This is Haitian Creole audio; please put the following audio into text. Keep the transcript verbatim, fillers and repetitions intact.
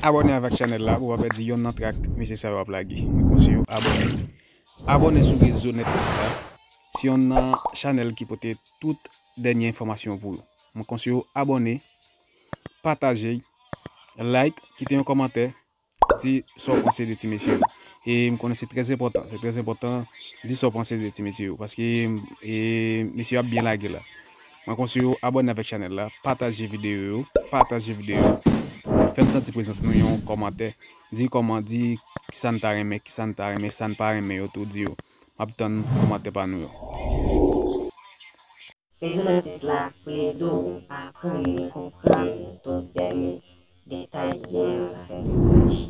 Abòne avèk chanèl la pou w pa pèdi yonn nan trak mesye sa yo ap lage. Mwen konseye w abòne. Abòne sou rezo Nètplis la. Se yonn nan chanèl ki pote tout dènye enfòmasyon pou ou. Mwen konseye w abòne, pataje, like, kite yon kòmantè, di sa w panse de ti mesye yo. E m konnen se trè enpòtan, se trè enpòtan di sa w panse de ti mesye yo, paske e, mesye yo ap byen lage la. Mwen konseye w abòne avèk chanèl la, pataje videyo yo, pataje videyo yo. Fè m santi prezans nou yon kòmantè. Di kòman, di kisa n ta renmen, kisa n ta renmen, sa n pa renmen yo tou, di yo. M ap tann kòmantè pa nou yo. Rezo Nètplis la pou l ede w aprann e konprann tout dènye detay ki genyen nan zafè teknoloji.